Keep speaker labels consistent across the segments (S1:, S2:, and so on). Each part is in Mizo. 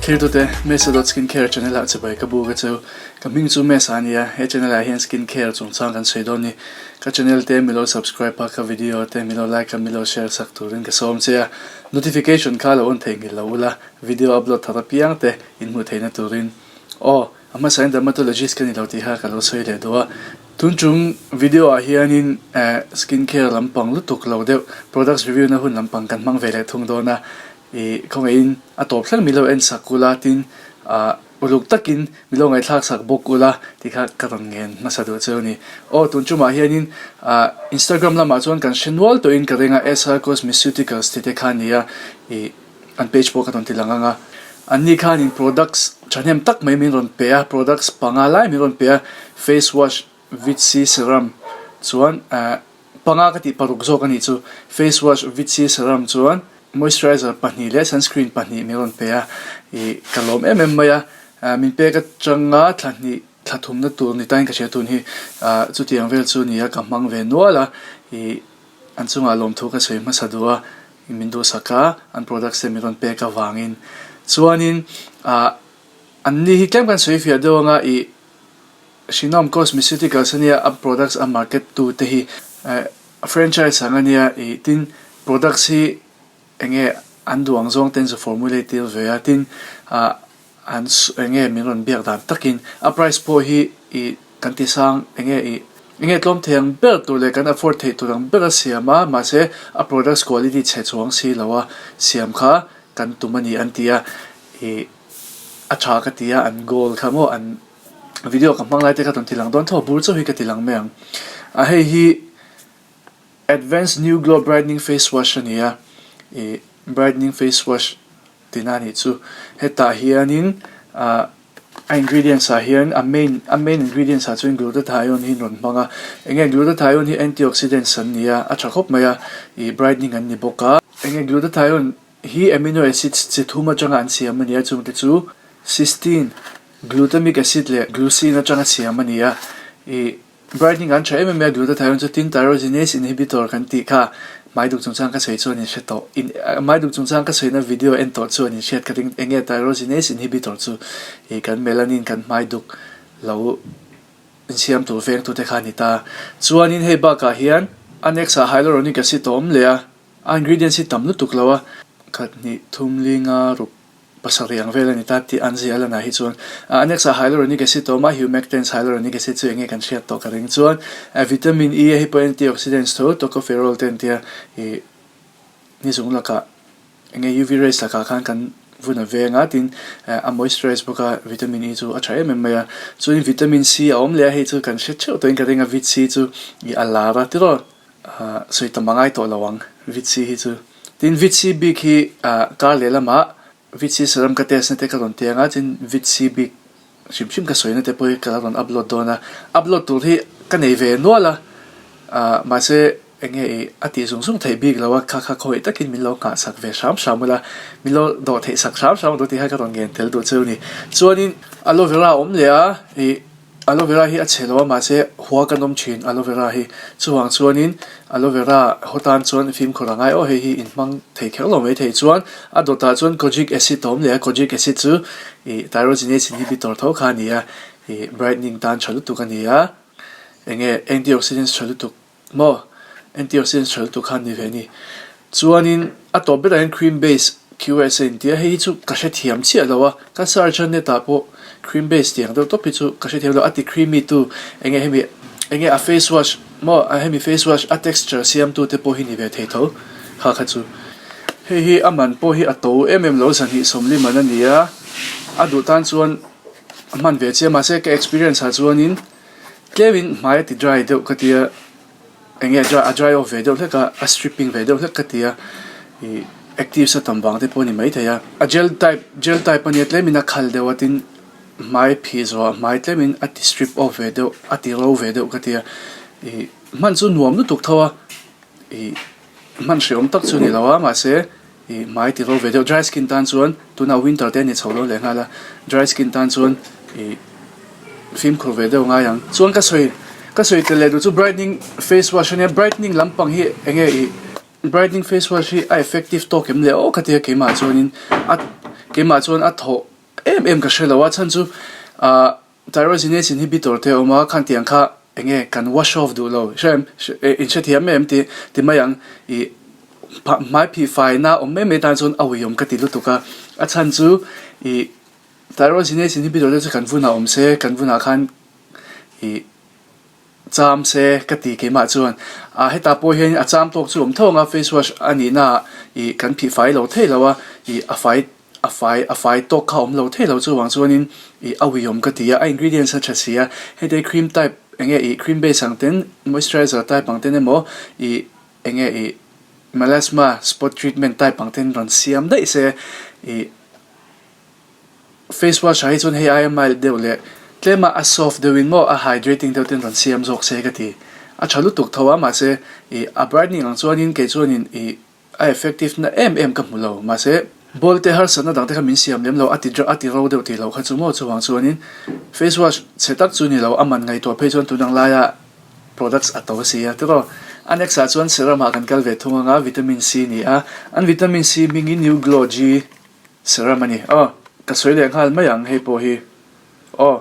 S1: Thirtute, Mesa dot Skincare channel ah chibai ka bu ka cheu. Ka hming chu Mesa a nia, he channel ah hian skincare chungchang kan sawi dawn ni. Ka channel te milo subscribe a, ka video te milo like a, milo share sak turin ka sawm che a. Notification kha lo on theihnghilh lo ula, video upload thar apiang te in hmuh theihna turin. Aw, a hmasain dermatologist ka ni lo tih kha ka lo sawi leh duh a. Tun chung video ah hianin skin care lampang lutuk lo deuh products review na hun lampang kan hmang ve leh thung dawn a. Ih khawngaihin a tawp thleng milo en sak ula tin ah uluk takin milo ngaihthlak sak bawk ula tih kha ka rawn ngen hmasa duh chu a ni. Aw tun chumah hianin ah Instagram lamah chuan kan hre nual tawhin ka ring a SR Cosmeceuticals tih te kha a ni a ih an page pawh ka rawn ti lang ang a. Anni khanin products thahnem tak mai min rawn pe a products panga lai min rawn pe a face wash vit C serum chuan ah Panga ka tih paruk zawk a nih chu. Face wash, vit C serum chuan moisturizer pahnih leh sunscreen pahnih min rawn pe a, ih ka lawm em em mai a. Min pek atanga thla hnih thla thumna tur ni tain ka hria tun hi ah chutiang vel chu nia ka hmang ve nual a, ih an chungah lawmthu ka sawi hmasa duh a, min duhsak a an products te min rawn pek avangin. Chuanin ah anni hi tlem kan sawi fiah deuh anga ih Hrinawm Cosmeceuticals ania a products a market tu te hi a franchise ang ania ih tin products hi enge an duh ang zawng ten zu formulate tir ve a tin ah an enge min rawn biak dan takin a price pawh hi ih kan ti sang enge ih enge tlawm thei ang ber tur leh kan afford theih tur ang ber a siam a mahse a products quality chhe chuang si lo a siam kha kan tum a ni an ti a ih a tha ka ti a an goal kha maw an. Video ka hmang lai te kha rawn ti lang dawn tho a bur chauh hi ka ti lang mai ang. A hei hi Advanced New Glow Brightening Face Wash a ni a, ih brightening face wash tihna a nih chu. Hetah hianin ah a ingredients ah hian a main a main ingredients ah chuan glutathione hi an rawn hmang a, eng nge glutathione hi antioxidants an ni a, a tha khawp mai a, ih brightening an ni bawk a. Eng nge glutathione hi amino acids chi thum atanga an siam a ni a, chungte chu cysteine, Glutamic acid leh glucine atanga siam a ni a, ih brightening an tha em em mai a, glutathione chu tin tyrosinase inhibitor kan tih kha hmaiduk chungchang ka sawi chuan in hre tawh, in hmaiduk chungchang ka sawina video en tawh chuan in hriat ka ring eng nge tyrosinase inhibitor chu ih kan melanin kan hmaiduk lo insiam tur veng tute kha a ni ta. Chuanin hei bakah hian a next ah hyaluronic acid a awm leh a, a ingredients hi tam lutuk lo a, khat hnih thum linga ruk pasarih ang vel a ni ta tih an ziah lanah hi chuan a next ah hyaluronic acid a awm a, humectants hyaluronic acid chu eng nge kan hriat tawh ka ring chuan vitamin E a hi pawh antioxidants tho tocopherol te an tia ih ni zung lakah eng nge UV rays lakah khan kan vun a veng a tin a moisturize bawk a vitamin E chu a tha em em mai a chuan vitamin C a awm leh a hei chu kan hre theuh tawhin ka ring a vit C chu ih a lar a tiraw sawi tam a ngai tawh lo ang vit C hi chu. Tin vit C bik hi kar leh lamah vit C serum ka test na te ka rawn ti ang a, tin vit C bik hrim hrim ka sawi na te pawh hi ka la rawn upload dawn a, upload tur hi ka nei ve nual a, mahse eng nge ih a tih zung zung theih bik lo a, kha kha khawih takin min lo nghah sak ve hram hram ula, min lo dawh theih sak hram hram ang tih kha ka rawn ngen tel duh cheu a ni. Chuanin aloe vera a awm leh a ih. Aloe vera hi a chhe lo a mahse hua kan awm thin aloe vera hi chuvang chuanin aloe vera haw tan chuan fimkhur a ngai aw hei hi inhmang thei kher lo mai thei chuan a dawtah chuan kojic acid a awm leh a kojic acid chu ih tyrosinase inhibitor tho kha a ni a ih brightening tan tha lutuk a ni a eng nge antioxidants tha lutuk Maw? Antioxidants tha lutuk khan ni ve ni. Chuanin a tawp berah hian cream base QS a inti a, hei hi chu ka hrethiam chiah lo a, ka search a net ah pawh cream base tih ang deuh tawp hi chu ka hrethiam lo, a ti creamy tu enge hemi enge a face wash maw hemi face wash a texture siam tu te pawh hi ni ve thei tho kha kha chu. Hei hi a man pawh hi a to em em lo zahnih sawmli man a ni a, a duh tan chuan a hman ve chiah mahse ka experience ah chuanin Tlemin hmai a ti dry deuh ka tia eng nge a dry off ve deuh hlek a a stripping ve deuh hlek ka tia ih active sa tam vang te pawh a ni maithei a a gel type gel type a nia tlemin a khal deuh a tin hmai phih zawh ah hmai tlemin a ti strip off ve deuh a ti ro ve deuh ka tia ih hman chu nuam lutuk tho a ih hman hreawm tak chu a ni lo a mahse ih hmai ti ro ve deuh dry skin tan chuan tunah winter te a ni chho lo leh nghal a dry skin tan chuan ih fimkhur ve deuh ngai ang chuan ka sawi ka sawi tel leh duh chu brightening face wash ania brightening lampang hi eng nge ih brightening face wash hi a effective tawk em le aw ka tia keimah chuanin a keimah chuan a thawh. em em ka hre lo a chhan chu ah tyrosinase inhibitor te a awm a khan tiang kha eng nge kan wash off duh lo hre em in hrethiam em tih ti mai ang ih hmai phih faina awm mai mai tan chuan a uiawm ka ti lutuk a a chhan chu ih tyrosinase inhibitor te chu kan vunah awm se kan vunah khan ih Cham se ka ti keimah chuan ah hetah pawh hian a cham tawk chu awm tho ang a face wash a nihna ah ih kan phih fai lo thei lo a ih a fai a fai a fai tawk kha a awm lo thei lo chuvang chuanin ih a uiawm ka ti a a ingredients a tha si a heti cream type eng nge ih cream base ang ten moisturizer type ang ten emaw ih eng nge ih melasma spot treatment type ang ten rawn siam daih se ih. Face wash ah hi chuan hei aia mild deuh leh tlem a a soft deuh in maw a hydrating deuh ten rawn siam zawk se ka ti. A tha lutuk tho a mahse ih a brightening ang chuan in kei chuan in ih a effective na em em ka hmu lo mahse bawl te harsatna dang te kha min siam lem lo a ti a ti ro deuh tih loh kha chu maw chuvang chuan in face wash chhe tak chu ni lo a man ngaihtuah phei chuan tun ang laia products a to si a tiraw a next ah chuan serum ah kan kal ve thung anga vitamin C ni a an vitamin C hming in new glow G Serum a ni. Aw, ka sawi leh nghal mai ang hei pawh hi. Aw,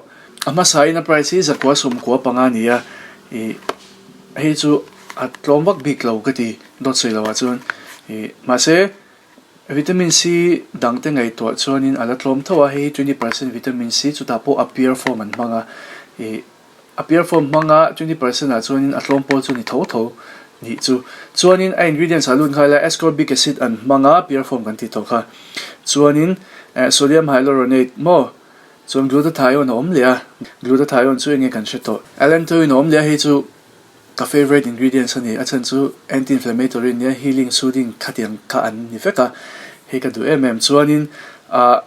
S1: a hmasa in a price hi zakua sawmkua panga a ni a, ih hei chu a tlawm vak bik lo ka ti dawt sawi lo ah chuan. Ih mahse vitamin C dang te ngaihtuah chuanin a la tlawm tho a, hei hi 20% vitamin C chutah pawh a pure form an hmang a, ih A pure form hmanga 20% ah chuanin a tlawm pawl chu ni tho tho nih chu. Chuanin a ingredients ah lut nghal a, ascorbic acid an hmang a, pure form kan tih tawh kha. Chuanin sodium hyaluronate maw? Chuan glutathione a awm leh a, glutathione chu enge kan hre tawh. Allantoin a awm leh a, hei chu ka favourite ingredients a ni, a chhan chu anti-inflammatory nia, healing, soothing khatiang kha an ni vek a, hei ka duh em em. Chuanin ah.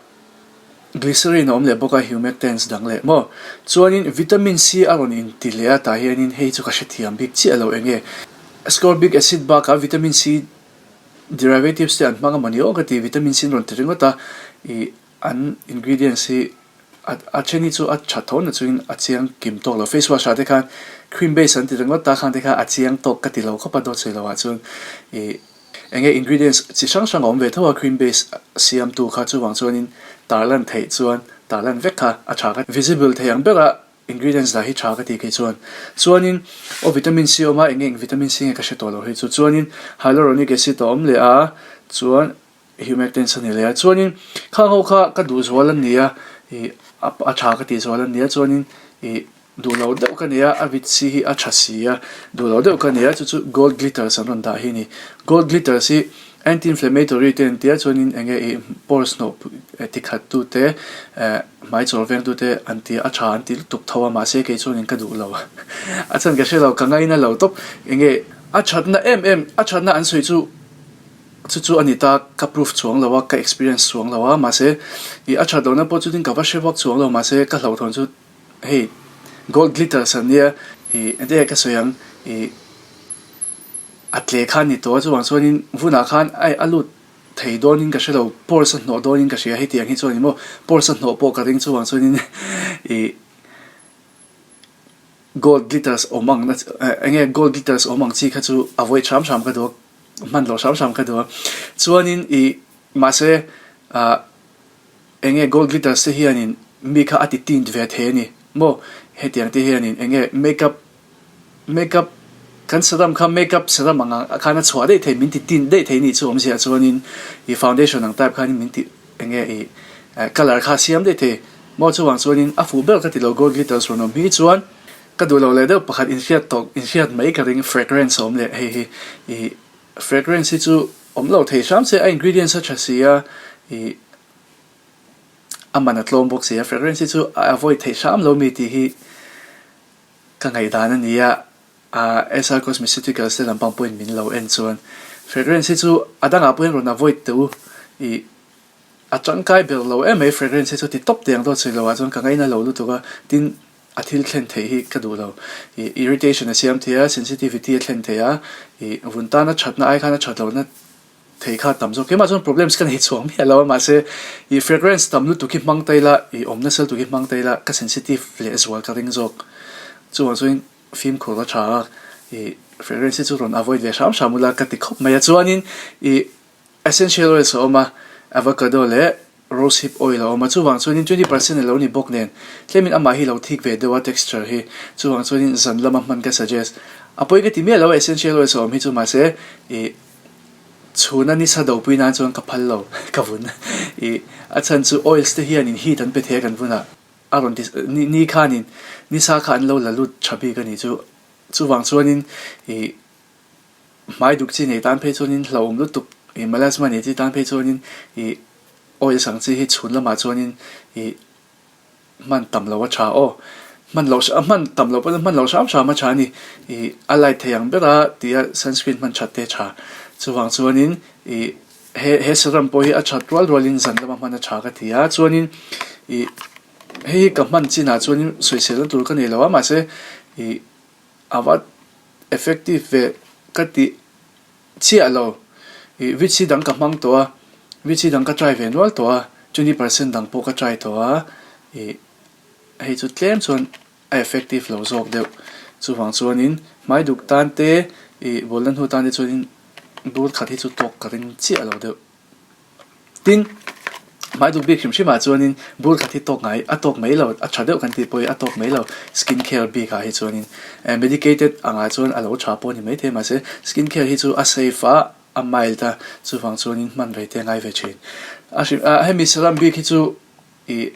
S1: Glycerin a awm leh bawk a, humectants dang leh maw? Chuanin vitamin C a rawn inti leh a, tah hianin hei chu ka hrethiam bik chiah lo eng nge? Ascorbic acid bakah vitamin C derivatives te an hmang a mawni aw ka ti, vitamin C an rawn ti ringawt a, ih an ingredients hi a a then hi chu a tha tho na chungin a chiang kim tawk lo, face wash ah te khan cream base an ti ringawt a, khang te kha a chiang tawk ka ti lo khawp a dawt sawi lo ah chuan ih. Eng nge ingredients chi hrang hrang a awm ve tho a cream base siamtu kha chuvang chuanin tarlan theih chuan tarlan vek kha a tha ka visible thei ang bera ingredients dah hi tha ka ti kei chuan. Chuanin aw vitamin C a awm a eng nge eng vitamin C nge ka hre tawh lo hei chu chuanin hyaluronic acid a awm leh a chuan humectants a ni leh a chuanin khang ho kha ka duh zual an ni a ih a tha ka tih zual an ni a chuanin ih Duh lo deuh ka nia, a vit si hi a tha si a, duh lo deuh ka nia, chu chu gold glitters an rawn dah hi a ni. Gold glitters hi anti-inflammatory te an tia chuanin eng nge ih pores hnawh ti khat tu te eh hmai chawr veng tu te an tia a tha an ti lutuk tho a mahse kei chuanin ka duh lo a chhan ka hre lo ka ngaina lo tawp eng nge a thatna em em a thatna an sawi chu chu chu a ni ta ka proof chuang lo a ka experience chuang lo a mahse ih a that lohna pawh chutin ka va hre vak chuang lo mahse ka hlauhthawn chu Hei gold glitters an nia ih enge ka sawi ang ih a tle kha a ni tawh a chuvang chuanin vunah khan ai a lut thei dawnin ka hre lo pores a hnawh dawnin ka hria hetiang hi chuan emaw pores a hnawh pawh ka ring chuvang chuanin ih gold glitters awm ang na enge gold glitters awm ang chi kha chu a vawi hram hram ka duh a hman loh hram hram ka duh a chuanin ih mahse ah. Enge gold glitters te hianin mi kha a ti tint ve thei a ni maw? Hetiang te hianin enge makeup makeup kan serum kha makeup serum ang ang khan a chhuah daih thei min ti tint daih thei nih chu awmzia chuanin ih foundation ang type khanin min ti enge ih colour kha a siam daih thei maw? Chuvang chuanin a fuh ber ka ti lo gold glitters rawn awm hi chuan ka duh lo leh deuh pakhat inhriat tawk inhriat mai ka ring fragrance a awm leh hei hi ih fragrance hi chu awm lo thei hram se a ingredients a tha si a ih A man a tlawm bawk si a, fragrance hi chu a avoid theih hram lo mi tih hi ka ngaihdan a ni a, ah SR Cosmeceuticals te lampang pawhin min lo en chuan fragrance hi chu a dangah pawhin rawn avoid teh u ih a tangkai ber lo em mai fragrance hi chu ti tawp teh ang dawt sawi loh ah chuan ka ngaina lo lutuk a, tin a thil thlen theih hi ka duh lo ih irritation a siam thei a, sensitivity a thlen thei a, ih vun tana thatna ai khan a that lohna Thei kha tam zawk. Keimah chuan problems ka nei chhuak miah lo a, mahse ih fragrance tam lutuk hi hmang ta ila, ih awm nasa lutuk hi hmang ta ila ka sensitive leh zual ka ring zawk. Chuvang chuan fimkhur a tha a, ih fragrance hi chu rawn avoid ve hram hram ula ka ti khawp mai a. Chuanin ih essential oils a awm a, avocado leh. Rose hip oil a awm a, chuvang chuanin 20% a lo ni bawk nen tlemin amah hi lo thik ve deuh a texture hi, chuvang chuanin zan lama hman ka suggest. A pawi ka ti miah lo a essential oils a awm hi chu mahse ih chhuna nisa dopui nan chuan ka phal lo ka vun ih a chhan chu oils te hianin heat an pe thei a kan vunah a rawn ti ni khanin nisa kha an lo la lut tha bik a nih chu chuvang chuanin ih Hmai duk chi nei tan phei chuanin hlauhawm lutuk ih melasma nei chi tan phei chuanin ih oil sang chi hi chhun lamah chuanin ih hman tam loh a tha aw hman loh a hman tam loh pawh hman loh hram hram a tha a ni ih a light thei ang bera tia sunscreen hman that te a tha chuvang chuanin ih he he serum pawh hi a that rual rualin zan lama hman a tha ka ti a chuanin ih hei hi ka hman chinah chuanin sawiselna tur ka nei lo a mahse ih. A va effective ve ka tih chiah lo. Ih VC dang ka hmang tawh a, VC dang ka try ve nual tawh a, 20% dang pawh ka try tawh a, ih hei chu tlem chuan a effective lo zawk deuh. Chuvang chuanin hmai duk tan te ih bawlhna hnu tan te chuanin bur khat hi chu tawk ka ring chiah lo deuh. Tin, hmai duk bik hrim hrim ah chuanin bur khat hi tawk ngai a tawk mai lo, a tha deuh kan tih pawh hi a tawk mai lo skin care bik ah hi chuanin eh medicated angah chuan a lo tha pawh a ni maithei mahse skin care hi chu a safe a, a mild a chuvang chuanin hman rei te a ngai ve thin. A hrim ah hemi serum bik hi chu ih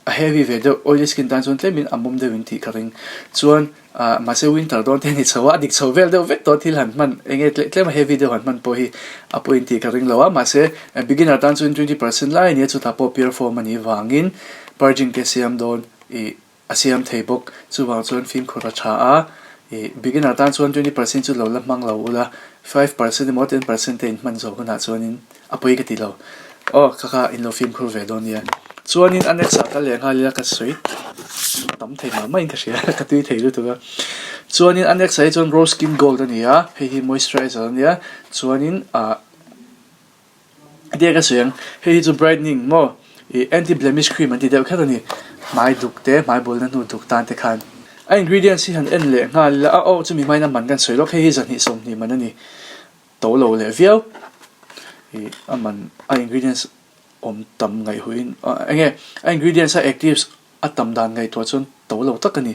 S1: a heavy ve deuh oily skin tan chuan tlemin a mawm deuh in tih ka ring chuan ah mahse winter dawn te a ni chho a a dik chho vel deuh vek tawh thil han hman eng nge tlem a heavy deuh han hman pawh hi a pawh in tih ka ring lo a mahse beginner tan chuan 20% lai a nia chutah pawh pure form a nih vangin purging te siam dawn ih a siam thei bawk chuvang chuan fimkhur a tha a ih beginner tan chuan 20% chu lo la hmang lo ula 5% emaw 10% te in hman zawh hunah chuanin A pawi ka ti lo. Aw ka kha in lo fimkhur ve dawn nia. Chuanin a next ah kal leh nghal ila ka sawi tam thei mah mah in ka hria ka tui thei lutuk a. Chuanin a next ah hi chuan rose skin gold a ni a, hei hi moisturizer a nia. Chuanin ah hetia ka sawi ang hei hi chu brightening maw ih anti blemish cream an ti deuh kher a ni. Hmai duk te hmai bulna hnu duk tan te khan a ingredients hi han en leh nghal ila a aw chumi hmain a man kan sawi lawk hei hi zahnih 20 man a ni. To lo leh viau ih a man a ingredients awm tam ngaihhuihin eng nge a ingredients a actives a tam dan ngaihtuah chuan to lo tak a ni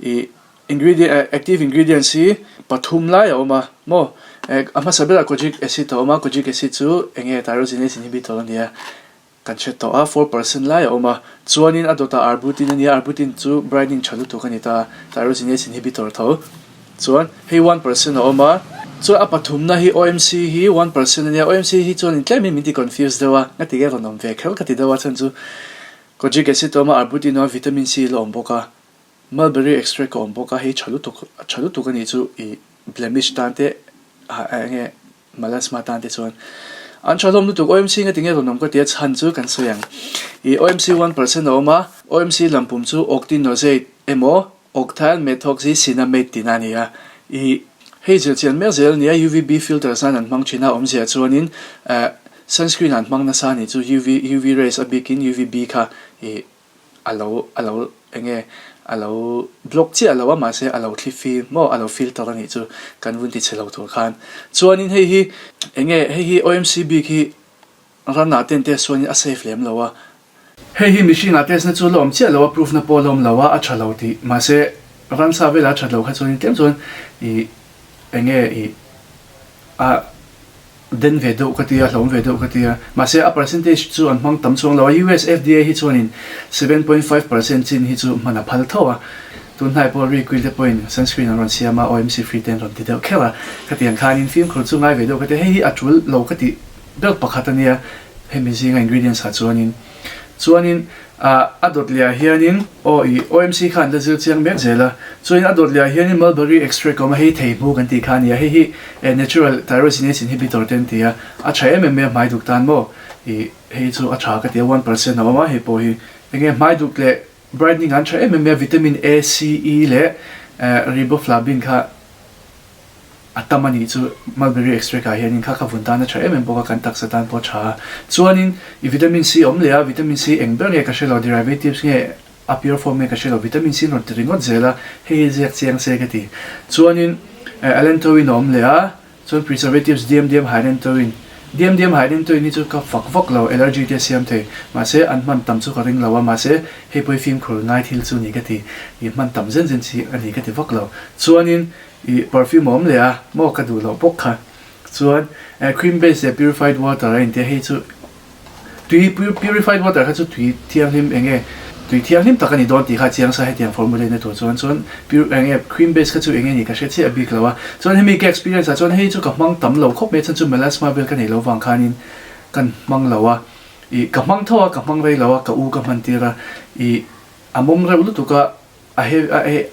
S1: ih ingredient eh active ingredients hi pathum lai a awm a maw eh a hmasa berah kojic acid a awm a kojic acid chu eng nge tyrosinase inhibitor a ni a. Kan hre tawh a, 4% lai a awm a, chuanin a dawtah arbutin a nia, arbutin chu brightening tha lutuk a ni ta, tyrosinase inhibitor tho. Chuan hei 1% a awm a, chuan a pathumna hi OMC hi 1% a nia, OMC hi chuanin tlemin min ti confuse deuh a, nga tige rawn awm ve kher ka ti deuh a, chhan chu kojic acid a awm a, arbutin a awm a, vitamin C la awm bawk a, mulberry extract a awm bawk a, hei tha lutuk tha lutuk a nih chu ih blemish tan te eng nge Malasma tan te chuan an tha hlawm lutuk OMC nga tinge rawn awm ka tia chhan chu kan sawi ang. Ih OMC 1% a awm a, OMC lampum chu octinoxate emaw octyl methoxy cinnamate tihna a ni a. Ih hei zir chian mek zel a ni a, UVB filters nan an hmang thin a, awmzia chuanin eh sunscreen an hmang nasa a nih chu UV UV rays a bikin UVB kha ih a lo a lo eng nge a lo block chiah lo a mahse a lo thli fim maw a lo filter a nih chu kan vun ti chhe lo tur khan chuanin hei hi eng nge hei hi OMC bik hi ran ah ten test chuanin a safe lem lo a hei hi mihring ah test na chu la awm chiah lo a proof na pawh la awm lo a a tha lo tih mahse ramsa velah a that lo kha chuanin tlem chuan ih eng nge ih a Den ve deuh ka tia, hlawm ve deuh ka tia. Mahse a percentage chu an hmang tam chuang lo a, US FDA hi chuanin 7.5% chin hi chu hman a phal tho a. Tun hnai pawh Requil te pawhin sunscreen an rawn siam a, OMC free te an rawn ti deuh kher a. Khatiang khanin fimkhur chu ngai ve deuh ka tia, hei hi a tul lo ka tih ber pakhat a nia, hemi zinga ingredients ah chuanin. Chuanin a dawt leh ah hianin aw ih OMC kha an la zir chiang mek zel a, chuanin a dawt leh ah hianin mulberry extract a awm a, hei theihmu kan tih kha a ni a, hei hi natural tyrosinase inhibitor te an ti a, a tha em em mai a hmai duk tan maw ih hei chu a tha ka ti a, 1% a awm a hei pawh hi enge hmai duk leh brightening an tha em em mai a, vitamin A, C, E leh riboflavin kha A tam a nih chu mulberry extract ah hianin kha kha vun tan a tha em em bawk a, kan taksa tan pawh a tha a. Chuanin i vitamin C awm leh a, vitamin C eng ber nge ka hre lo, derivatives nge a pure form nge ka hre lo, vitamin C rawn ti ringawt zel a, hei hi ziak chiang se ka ti. Chuanin allantoin a awm leh a, chuan preservatives diam diam hydantoin. Diam diam hydantoin hi chu ka fak vak lo, allergy te a siam thei. Mahse, an hman tam chu ka ring lo a, mahse, hei pawh hi fimkhur ngai thil chu ni ka ti. I hman tam zen zen chi a ni ka ti vak lo. Chuanin, i perfume a awm leh a, maw ka duh loh bawk kha. Chuan, cream base leh purified water a intia hei chu Tui purified water kha chu tui thianghlim eng nge tui thianghlim tak a ni dawn tih kha chiang sa hetiang formula in a tur chuan chuan pure eng nge cream base kha chu eng nge ni ka hre chiah bik lo a chuan hemi ka experience ah chuan hei chu ka hmang tam lo khawp mai a chhan chu melasma vel ka nei lo vang khanin kan hmang lo a ih ka hmang tho a ka hmang rei lo a ka u ka hman tir a ih a mawm reuh lutuk a a he a he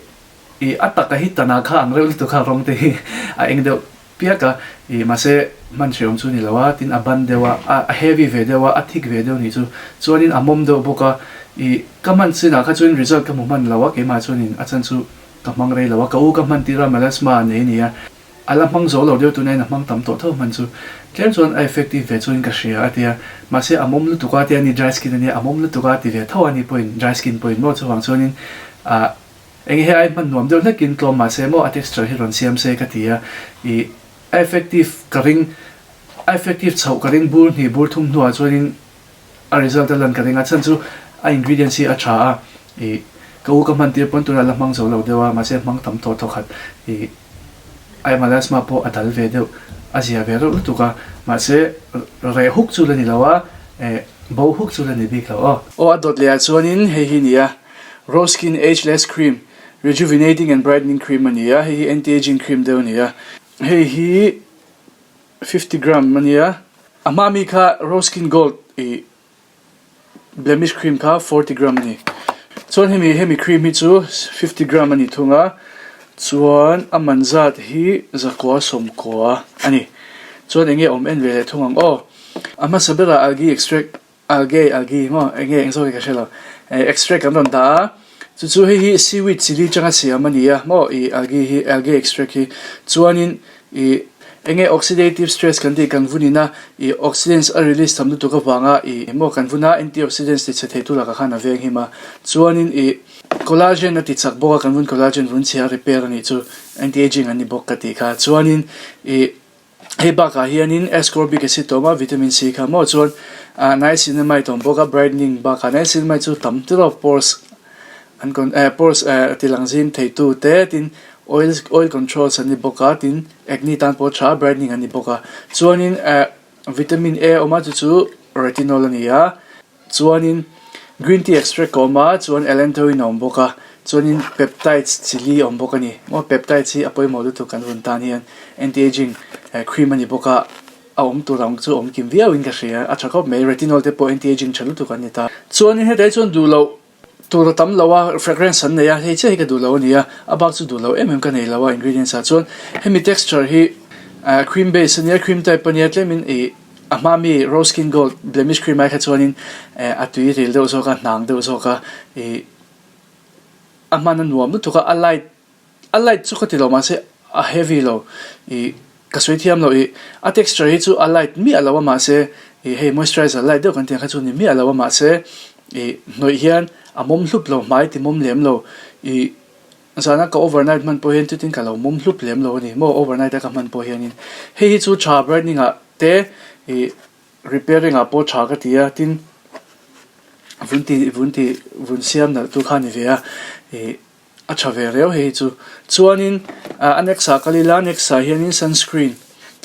S1: ih a taka hi tana kha ang reuh lutuk a rawng te hi a eng deuh Piak a, ih mahse hman hre awm chu ni lo a, tin a ban deuh a, a heavy ve deuh a, a thick ve deuh nih chu, chuanin a mawm deuh bawk a, ih ka hman chinah kha chuan result ka hmu hman lo a, keimah chuanin a chan chu ka hmang rei lo a, ka u ka hman tir a melasma a nei a ni a, a la hmang zo lo deuh tunah in a hmang tam tawh tho hman chu tlem chuan a effective ve chuanin ka hria a ti a, mahse a mawm lutuk a tia ni dry skin a nia a mawm lutuk a ti ve tho a ni pawhin dry skin pawhin maw chuvang chuanin ah. Eng he ai hman nuam deuh hlekin tlawm mah se maw a texture hi rawn siam se ka ti a, ih a effective ka ring a effective chhoh ka ring bur hnih bur thum hnuah chuanin a result a lan ka ring a chhan chu a ingredients hi a tha a, ih ka u ka hman tir pawn tunah la hmang zo lo deuh a mahse hmang tam tawh tawh khat ih a melasma pawh a dal ve deuh a zia ve reuh lutuk a mahse reh huk chu la ni lo a eh bo huk chu la ni bik lo aw. Aw a dawt leh ah chuanin hei hi nia. Rose Skin Ageless Cream, Rejuvenating and Brightening Cream a ni a, hei hi anti-aging cream deuh a ni a, hei hi 50 gram a ni a, a hma mi kha Rose Skin Gold ih Blemish Cream kha 40 gram a ni. Chuan hemi hemi cream hi chu 50 gram a ni thung a, chuan a man zat hi zakua sawmkua a ni. Chuan eng nge awm en ve leh thung ang aw. A hmasa berah algae extract Algae, algae maw eng nge eng zawk hi ka hre lo. Eh extract an rawn dah a, chu chu hei hi seaweed chili changa siam a ni a maw ih algae hi algae extract hi. Chuanin ih eng nge oxidative stress kan tih kan vun ina ih oxidants a release tham lutuk avanga ih maw kan vuna antioxidants ti chhe thei tu lakah khan a veng him a. Chuanin ih collagen a ti chak bawk a kan vun collagen vun chhia repair a nih chu anti-aging an ni bawk ka tih kha. Chuanin ih. Hei bakah hianin ascorbic acid a awm a, vitamin C kha maw chuan ah niacinamide a awm bawk a, brightening bakah niacinamide chu tam tir a pores an con eh pores eh ti lang zim thei tu te tin oil oil controls an ni bawk a tin acne tan pawh a tha a brightening an ni bawk a chuanin eh vitamin A a awm a chu chu retinol a ni a. Chuanin green tea extract a awm a, chuan allantoin a awm bawk a, chuanin peptides chi li a awm bawk a ni. Maw peptides hi a pawimawh lutuk kan vun tan hian anti-aging cream a ni bawk a, a awm tur ang chu awm kim viauin ka hria, a tha khawp mai. Retinol te pawh anti-aging tha lutuk an ni ta. Chuanin hetah hi chuan duh loh tur a tam lo a, fragrance an nei a, hei chiah hi ka duh lo a ni a, a bak chu duh lo em em ka nei lo a ingredients ah chuan hemi texture hi cream base a nia, cream type a nia tlemin ih a hma mi rose skin gold blemish cream ai kha chuanin a tui ril deuh zawk a, hnang deuh zawk a, ih a hman a nuam lutuk a, a light A light chu ka ti lo mahse a heavy lo ih ka sawi thiam lo ih a texture hi chu a light miah lo a mahse ih hei moisturizer light deuh kan tih ang kha chu ni miah lo a mahse ih hnawih hian a mawm hlup lo hmai ti mawm lem lo ih zana ka overnight hman pawh hian chutin ka lo mawm hlup lem lo a ni maw overnight a ka hman pawh hianin hei hi chu tha brightening ah te ih repairing ah pawh tha ka ti a tin vun ti vun ti vun siam nalh tu kha a ni ve a ih. A tha ve reu hei chu. Chuanin a next ah kal ila next ah hianin sunscreen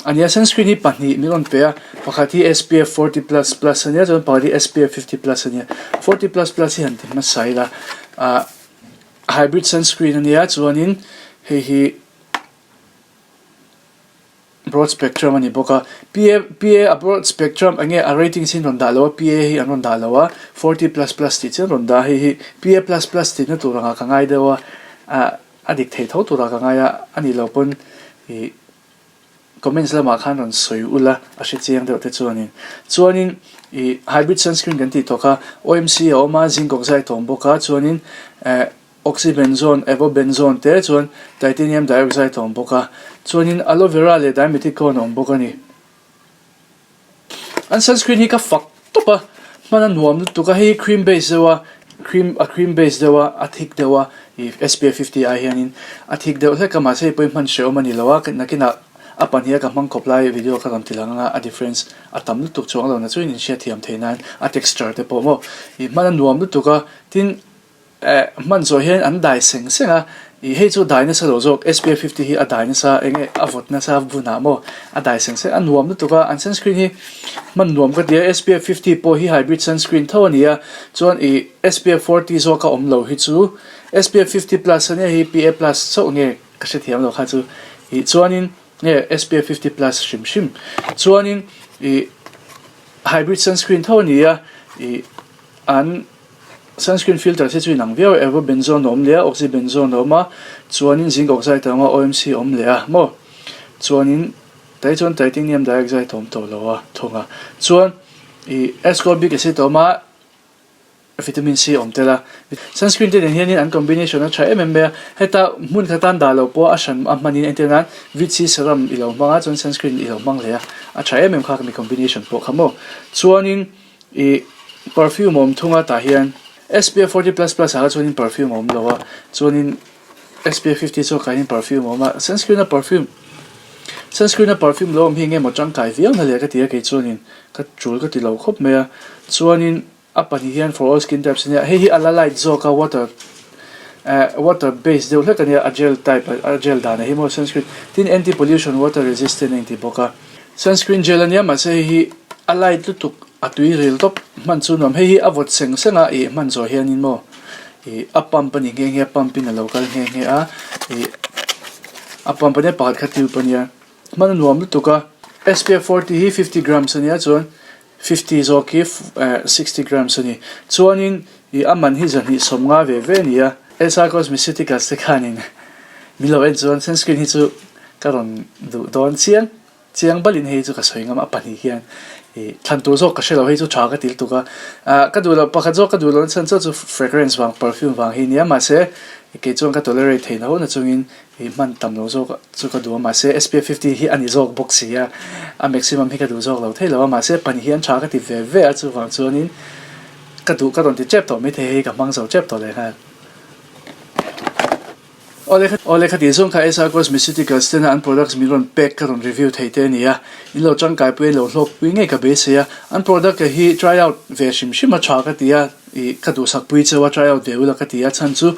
S1: a nia sunscreen hi pahnih min rawn pe a pakhat hi SPF 40 plus plus a nia chuan pakhat hi SPF 50 plus a nia 40 plus plus hi han ti hmasa ila ah hybrid sunscreen a nia chuanin hei hi Broad spectrum a ni bawk a, PA PA a broad spectrum eng nge a ratings hi an rawn dah lo a, PA hi an rawn dah lo a, 40 plus plus tih chian rawn dah a, hei hi PA plus plus tihna tur angah ka ngai deuh a, ah a dik thei tho turah ka ngai a, a nih loh pawn ih comments lamah khan rawn sawi ula a hre chiang deuh te chuanin. Chuanin ih hybrid sunscreen kan tih tawh kha OMC a awm a, zinc oxide a awm bawk a, chuanin eh Oxybenzone, avobenzone te chuan titanium dioxide a awm bawk a, chuanin aloe vera leh dimethicone a awm bawk a ni. An sunscreen hi ka fak tawp a, hman a nuam lutuk a, hei hi cream base deuh a, cream a cream base deuh a, a thik deuh a, ih SPF 50 ai hianin a thik deuh hlek a, mahse hei pawhin hman hrehawm a ni lo a, nakinah. A pahniha ka hmang khawp lai video ka rawn ti lang anga a difference a tam lutuk chuang lo na chuan in hriatthiam theih nan a texture te pawh maw ih hman a nuam lutuk a tin eh hman zawh hian an dai seng seng a ih hei chu dai nasa lo zawk SPF 50 hi a dai nasa eng nge a vawt nasa bunah maw a dai seng seng a nuam lutuk a an sunscreen hi hman nuam ka ti a SPF 50 pawh hi hybrid sunscreen tho a ni a chuan ih SPF 40 zawk a awm lo hi chu SPF 50 plus ania hei PA plus chauh nge ka hrethiam lo kha chu ih chuanin nge SPF 50 plus hrim hrim chuanin ih hybrid sunscreen tho a ni a ih an sunscreen filter te chu inang viau a avobenzone a awm leh a oxybenzone a awm a chuanin zinc oxide a awm a OMC a awm leh a maw chuanin tai chuan titanium dioxide a awm tawh lo a thawng a chuan ih ascorbic acid a awm a. Vitamin C awm tel a, sunscreen te nen hianin an combination a tha em em mai a, heta hmun kha tan dah loh pawh a hran a hmanin entir nan vit C serum i lo hmang a chuan sunscreen i lo hmang hle a, a tha em em kha mi combination pawh kha maw. Chuanin ih perfume awm thung a tah hian SPF 40 plus plus ah kha chuanin perfume a awm lo a, chuanin SPF 50 zawkah hian perfume a awm a, sunscreen a perfume sunscreen a perfume lo awm hi enge maw tangkai viau na le ka ti a kei chuanin ka tul ka ti lo khawp mai a, chuanin. A pahnih hian for all skin types ania hei hi a la light zawk a water eh water base deuh hlek ania a gel type a gel dan ah hi maw sunscreen tin anti pollution water resistant a inti bawk a sunscreen gel ania mahse hei hi a light lutuk a tui ril tawp hman chu nuam hei hi a vawt seng seng a ih hman zawh hianin maw ih a pump a ni nghe nghe a pump in a lo kal nghe nghe a ih a pump ania pakhat kha tube ania hman a nuam lutuk a SPF 40 hi 50 grams ania chuan 50 zawk hi 60 grams a ni. Chuanin ih a man hi 250 ve ve a ni a. SR Cosmeceuticals te khanin min lo en chuan sunscreen hi chu ka rawn duh dawn chiang chiang balin hei chu ka sawi ngam a pahnih hian ih thlan tur zawk ka hre lo hei chu tha ka ti lutuk a. Ah ka duh loh pakhat zawk ka duh loh chhan chu chu fragrance vang perfume vang hi a nia mahse kei chuan ka tolerate thei na ho na chungin Ih hman tam lo zawk chu ka duh a mahse SPF 50 hi a ni zawk bawk si a, a maximum hi ka duh zawk lo thei lo a mahse pahnih hi an tha ka ti ve ve a chuvang chuanin ka duh ka rawn ti tep tawh maithei hei ka hmang zo tep tawh leh nghal. Awle awle kha tih zawng kha SR Cosmeceuticals tena an products min rawn pek ka rawn review thei te a ni a, in lo tangkai pui in lo hlawk pui ngei ka beisei a, an product hi try out ve hrim hrim a tha ka ti a, ih ka duhsak pui cheu a try out ve ula ka ti a chhan chu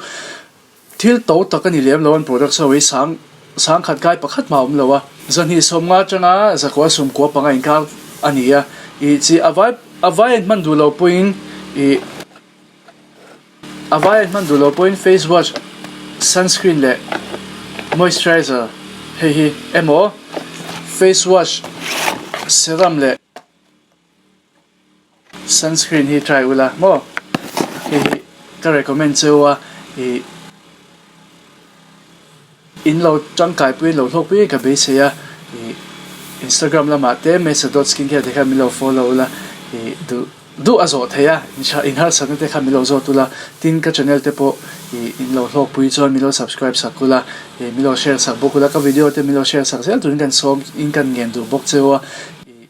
S1: Thil to tak a ni lem lo an products ho hi sang sangkhat kai pakhat mah a awm lo a. 250 atanga 195 inkar a ni a, ih chi a vai a vai an hman duh lo pawhin ih a vai an hman duh lo pawhin face wash, sunscreen leh moisturizer hei hi emaw face wash, serum leh. Sunscreen hi try ula maw hei hi ka recommend cheu a ih in lo tangkai pui lo hlawk pui ka beisei a ih Instagram lamah te mesa dot skincare te khan min lo follow ula ih duh duh a zawh theih a in harsatna te khan min lo zawt ula tin ka channel te pawh ih in lo hlawk pui chuan min lo subscribe sak ula ih min lo share sak bawk ula ka video te min lo share sak zel turin kan sawm in kan ngen duh bawk cheu a ih.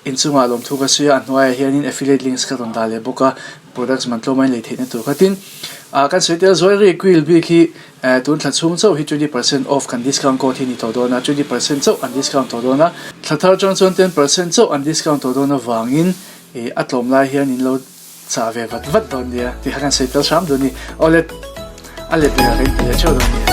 S1: Inchungah lawmthu ka sawi a, a hnuaiah hianin affiliate links ka rawn dah leh bawk a, products man tlawm a inlei theihna tur khatin ah kan sawi tel zuai ri quill bik hi eh tun thla chhung chauh hi 20% off kan discount code hi ni tawh dawn a, 20% chauh an discount tawh dawn a, thla thar atang chuan 10% chauh an discount tawh dawn avangin ih a tlawm lai hian in lo chah ve vat vat dawn nia tih kha kan sawi tel hram dawn a ni. Awle a let leh ah kan inti leh theuh dawn nia.